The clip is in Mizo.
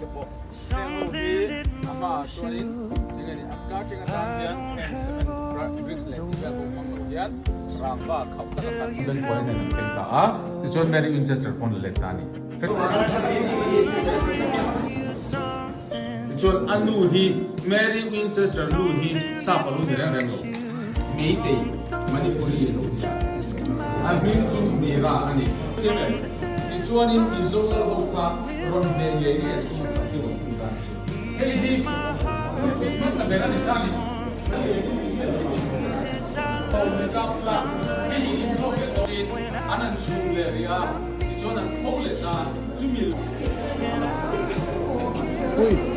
te pawh heng ho hi a hmaah chuanin enge ni a starting atan hian heng cement bricks leh tih vel pawh hmang lo hian rangva khauh tak a khat. Ben Cohen nen an thleng ta a, tichuan Mary Winchester pawn a let ta a ni. Tichuan a nu hi Mary Winchester nu hi sap a lo ni reng reng lo, Meitei Manipuri a lo ni a, a hming chu Nira a ni. Tichuanin Mizo lal ho kha rawn hneh ngei ngei a sum a sak hi rawn tum dan chu hei hi hmasa ber a ni ta ni. An han chhum leh rih a, tichuan an tho leh ta chumi. Ui.